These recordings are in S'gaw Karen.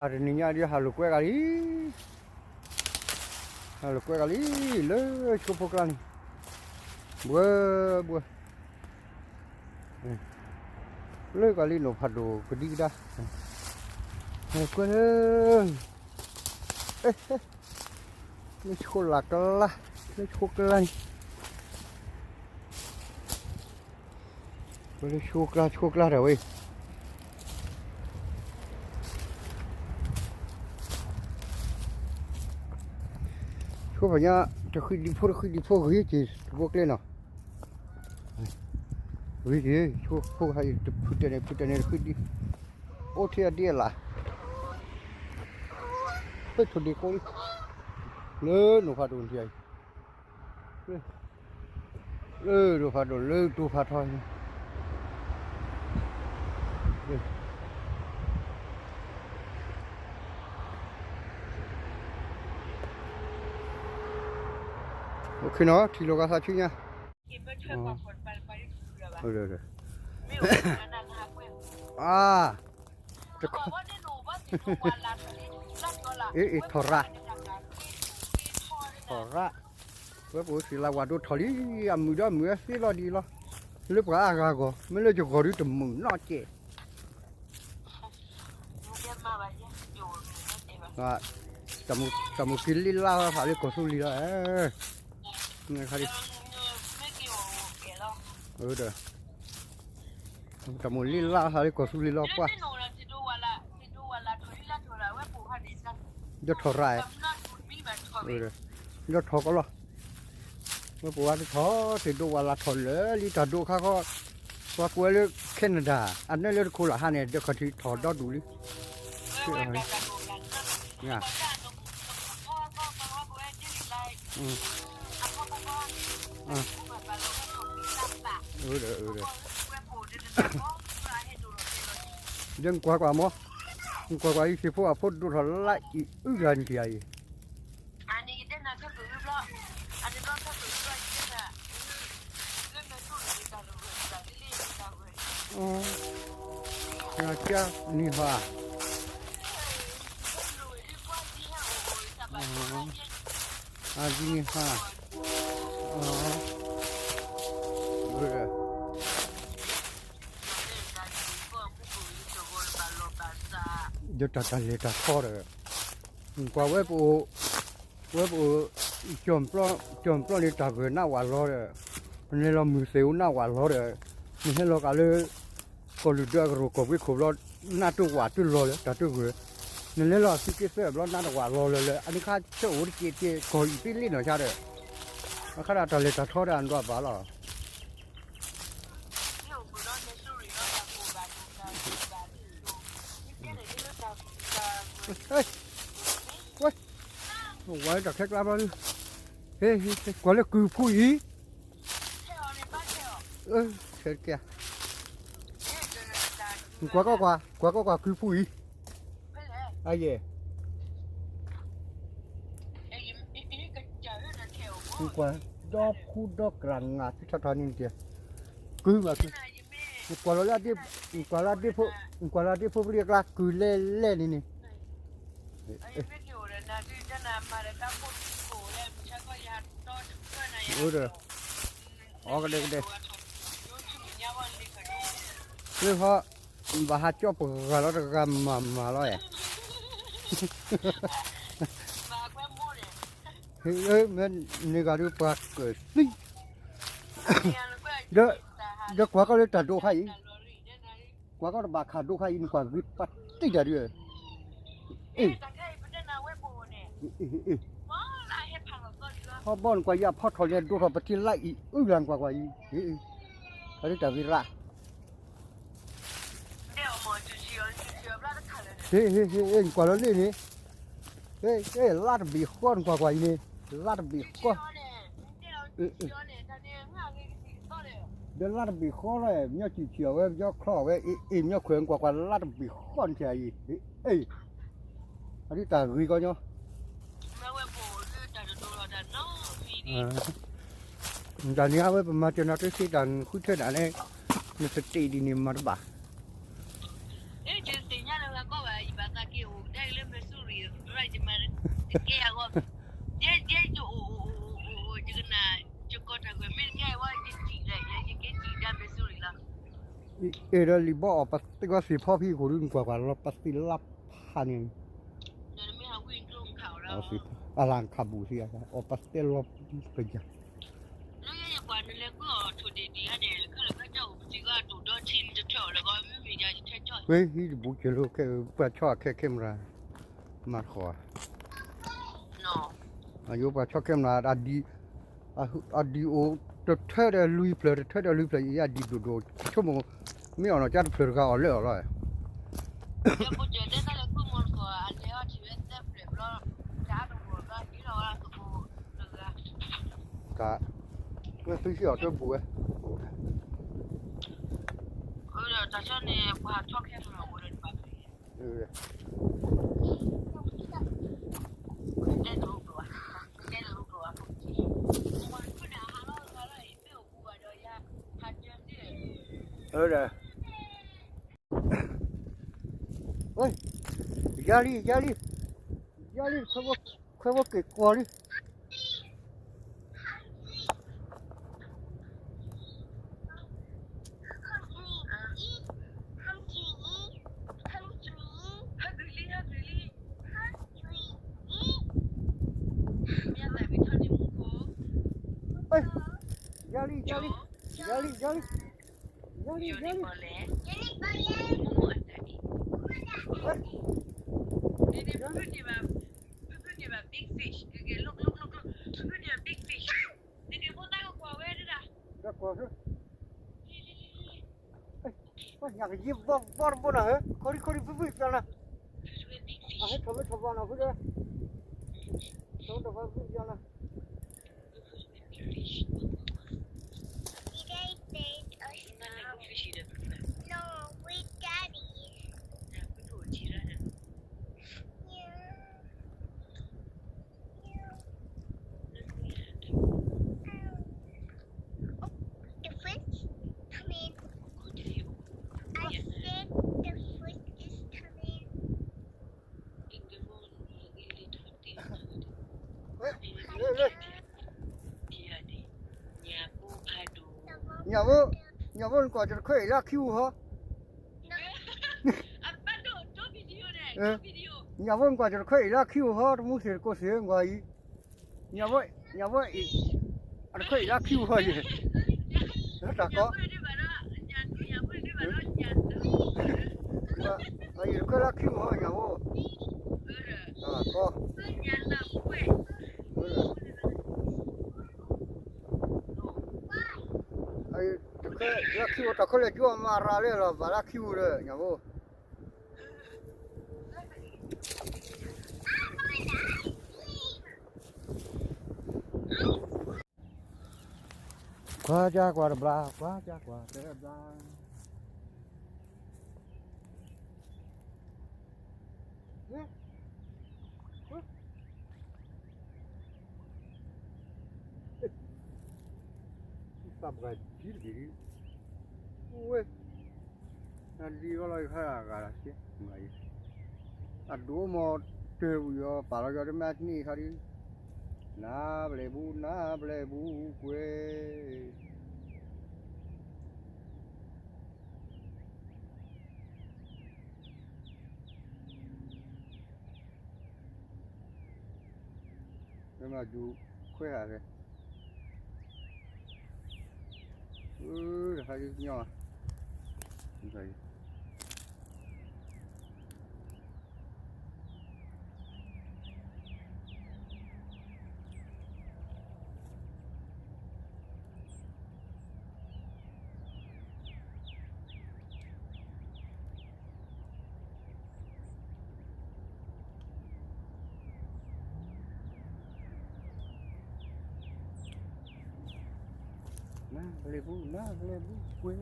အတနံၤညါဒ်ဟးလိာ်ကွဲဂၤလံ, ဟးလိာ်ကွဲဂၤလံ, လၢဆိဖိကျါန့ၣ်, ဘှဲဘှဲ, လၢဂၤလံနိၣ်ဖးဒိၣ်ကဒံကဒါ, ကွဲလၢ လၢဆိလၢကျါ, လၢဆိကျါန့ၣ်, လၢဆိကျါ ဆိကျါတၢ်ဝဲ, ဆိဖးညါ, တဃံဒံဖိတဃံဒံဖိဂ့ၤက့ၤတဘိကျဲနီၤ, ဂ့ၤက့ၤ ဆိဖိတဖုတဲာ်န့ၣ် ဖုတဲာ်န့ၣ်တဃံဒံ, အိၣ်ထဲအဒ့အလး, ပထိၣ်ဒ့ကိးလံ, လၢနိၣ်ဖးဒိၣ်န့ၣ်, လၢနိၣ်ဖးဒိၣ်လၢတိဖးထီ, အိၣ်ခ့နီၤ ထံၣ်လိာ်ကသးဆူညါ, အါ, အ့ အ့ ထီၣ်ရၣ်, ထီၣ်ရၣ်, ဝဲပအိၣ်စံးလၢဝၤဒိထီၣ်လံ, အမုာ်ဒီးအမုာ်ဝဲသ့လီၤဒံးလီၤ, လၢပှၤအါဂၤဂီၢ် မ့ၢ်လၢယဂီၢ်ဒုတမုာ်နီၢ်ကဲး တၢ်မုၣ်က့ၤလ့ၣ်လါသးလၢကီၢ်သူလ့ၤလီၤ, ဒီး, တၢ်မုၣ်လ့ၣ်လါသးလၢကီၢ်သူလ့ၤလီၤပှၢ်, ဒီးထီၣ်ရၣ်, ဒီးထီၣ်ကီးလီၤ, ဝဲပဝါတထီၣ်, တဒိးဝဲလၢထီၣ်လၢလံတၢ်ဒိးခါခီ, ပှၤကွဲးလၢ Canada အနၢလၢတခိးလၢဟါန့ၣ် ဒီးခီၣ်ထံးထီၣ်ဒီဒူၣ်လံ, ဒီးနကွၢ်ကွၢ်မ့ၢ်, နကွၢ်ကွၢ်အံၤ သ့ၣ်ဖိအဖိဒိၣ်ထီၣ်လၢအံၤအုၣ်ဂၤနထံၣ်အံၤ, နကနံၤဟါ, အနံၤဟါ, ဒီးတၢ်တၢ်လဲၤတၢ်ထီဒီး, ကွၢ်ဝဲပအိၣ်, ဝဲပအိၣ်, ကၠီၣ်ပျီန့ၣ်တၢ်ဂၢၢ်နးဝးလီၤဒီး, နလဲၤလီၤမုၢ်သ့ၣ်အိၣ်နးဝးလီၤဒီး, နဟဲလီၤကးလၢ ကီၢ်လုၢ်ဒၢအကရူၢ်ကီၢ်ဘှ့ခိၣ်ဘျီ, နးတဝးတလီၤလၢတၢ်တဂၢၢ်, နလဲၤလီၤအသုးက့သၢဘျီနးတဝးလီၤလၢလၢ အန့ၣ်ခါဆၢအိၣ်တက့ၢ်တ့ၢ်ကီၢ်အံၤသ့လ့ၣ်နီၢ်ဆါဒီး, အခါဒၣ်တၢ်လဲၤတၢ်ထီဒၣ်နဒွးဘၣ်လီၤ ဝဲ, ဝဲတၢ်ခဲကျါဘျီ, ကွၢ်လၢကုၢ်ဖူအံၤ, ဆဲးတကဲ, ကွၢ်ကွၢ်ကွၢ်, ကွၢ်ကွၢ်ကွၢ်ကုၢ်ဖူအံၤ, အယဲၢ် ကွၢ်ဒီဖူဒီကရၢ်နးသုထီထီန့ၣ်တကဲ, ကုၢ်ဘၣ်ကုၢ်, နကွၢ်လီၤလၢ, နကွၢ်လၢဒ့ဖိ, နကွၢ်လၢဒ့ဖိပလံအကျါ ကုၢ်လဲၣ်လဲၣ်န့ၣ်န့ၣ်, ဒီး, အီကဒဲကဒဲ, လၢဟီ, ဘၣ်ဟးကၠီပှၤဂၤလီၤတဂၤမၤမၤလီၤဧါ, မ့ၢ်န့ၣ်ဂၤဒုးပှၤကသံ, ဒီး, ဒီးကွၢ်ကီၢ်လၢတၢ်ဒိးခါအံၤ, ကွၢ်ကီၢ်တဘၣ်ခးဒိးခါအံၤ နကွၢ်ဂ့ၤပှၤတံၢ်တၢ်ဒုး, အ့ၣ်, ထီဘီနကွၢ်ယၤဖီထီၣ်န့ၣ် ဒိးထီၣ်ပထံလၢအံၤအုၣ်လၢနကွၢ်ကွၢ်အံၤ, အဒုးတၢ်ဂ့ၤရၣ် နကွၢ်လီၤလ့ၣ်န့ၣ်, လါတဘ့ၣ်ဃီနကွၢ်ကွၢ်အံၤန့ၣ်, လါတဘ့ၣ်ဃီ, ဒီးလါတဘ့ၣ်ဃီလီၤ, မညီစံၣ်ထံၣ်အဝဲ မညီချီအဝဲ အ့ၣ်အ့ၣ် မညီခွဲးနကွၢ်ကွၢ်လါတဘ့ၣ်ဃီနထံၣ်အံၤ, အ့ၣ်, အဒုးတၢ်ဂ့ၤကီညီ တၢ်န့ၣ်အဝဲပမၤစၢၤနၤတသ့တၢ်ဃုထၢဒၣ်လဲၣ်, နတတ့ၢ်ဒ်န့ၣ်မၤတဘၣ်, အ့ၣ်, ယသ့ၣ်ညါလၢဂၤကီၢ်ဘၣ် ယဘၣ်သးက့ၤအိၣ်ကဒါအံၤ ကဲယၤဂီၢ်, ယဲယဲယအိၣ်အိၣ်အိၣ်အိၣ်အိၣ် ယကနၣ် ယကိးတၢ်ကွဲး မ့ၢ်တကဲဝဲ ယထံၣ်လၢ ယကဲထံၣ်တၢ် Missouri လီၤ. အဲၣ်ဒိးလံာ်ဘီအီၣ်ပသ့ၣ်ဂီၢ်သ့ၣ်ဖီဖံအခိၣ်ဒုး နကွၢ်ကွၢ်လီၤ ပသ့ၣ်လါဖးန့ၣ်, အလၢ်ခးဘူးသ့ၣ်, အီၣ်ပသ့ၣ်လီၤပယၢ် လၢယဲယကွၢ်နလဲၤကွံာ်အီၤထိၣ်ဒ့ၣ်ဒ့ၣ်ဧါန့ၣ် ခဲလၢာ်ခဲဆ့အိၣ်ပစံးဂၤအတိၣ်ဒီထံန့ၣ် တထၢၣ်အီၤလၢၤဂီၢ် မ့မ့ၢ်ယၤယထဲကၠီ, ဝဲဟံၣ်တဘူးကဲလၢ ပှၤဆီအခဲခဲမရၤ, မၤတဃီၤဧါ, အယိပှၤဆီခဲမရၤ အဒံၣ်အိၣ် တထၢဒီးလွံၢ်ဖျၢၣ် တထၢဒီးလွံၢ်ဖျၢၣ် အံၤအဒံၣ်ဒိၣ်ဒိၣ် ဆိကမိၣ် မ့ၢ်အီၣ်နီၢ်ကၠါတဖျၢၣ်တဂၤအီၣ်လၢအီၤလီၤ. တၢ်သွံၣ်ဆံၣ်အီၤတဘူၣ်ဝဲ, တၢ်န့ၣ်ပှၤဆီခဲမရၤ ယါလံ ယါလံ ယါလံ ခွဲးဖိက့ၤကွီၤလံ. Yali, yali, yali, yali, yali, yali. Big fish. Look, look, look, look. Big fish. ညၣ်ကယံၤဘီဘီတဘိနီၤ, ဟဲ ခိၣ်ရံၣ်ခိၣ်ရံၣ် ဖုၣ်ဖုၣ်ပျီနီၤ, အဟဲထီၣ်မ့ၢ်ထီၣ်ဘီနီၤ ဖုၣ်ဖုၣ်, ထီၣ်မ့ၢ်ထီၣ်ဘီဖုၣ်ဖုၣ်ပျီနီၤ. The fish coming. I said the fish is coming. ညၣ်ဖိ, ညၣ်ဖိ နကွၢ်တရခွဲအံၤလၢခံပူၤဟီ, ညၣ်ဖိ နကွၢ်တရခွဲအံၤလၢခံပူၤဟီ, တမူသ့ၣ်တကိးသ့ၣ် နကွၢ်အံၤ, ညၣ်ဖိ, ညၣ်ဖိအံၤ, အတခွဲအံၤလၢခံပူၤဟီယဲၢ်, တၢ်ကီ, အံၤတခွဲလၢခံပူၤဟီ ညၣ်ဖိ, တၢ်ကီ, တခွဲလၢခံပူၤ တၢ်ခွဲလၢာ်ကၠိအမၤရၤလၢလီၤ ဘၣ်လၢခံပူၤဒီး ညၣ်ဖိ. ကွၢ်ကၢ်ကွၢ်တဘျီ, ကွၢ်ကၢ်ကွၢ်တဘျီ, သးပှၢ်ဒ်တဂ့ၤ, ဝဲ နလံၤဂီၢ်လီၤယခါဂၤလီၤ, အဒိၣ်မီၤတၢ်ဝံၤအီၤ ပာ်လီၤယီၤတမ့ၢ်န့ၢ်ခါဒ်, နဘျဲၣ်ဘူး နဘျဲၣ်ဘူးကွဲ, မ့ၢ်မၤဒူခွဲးဟးဖဲ, တခါဒ်ညီ, နဘျဲၣ်ဘူး နဘျဲၣ်ဘူးကွဲ.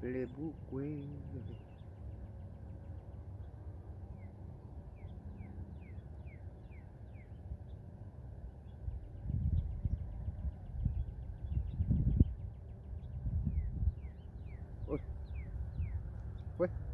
လ့ၤဘူၣ်ကွ့, ဝဲ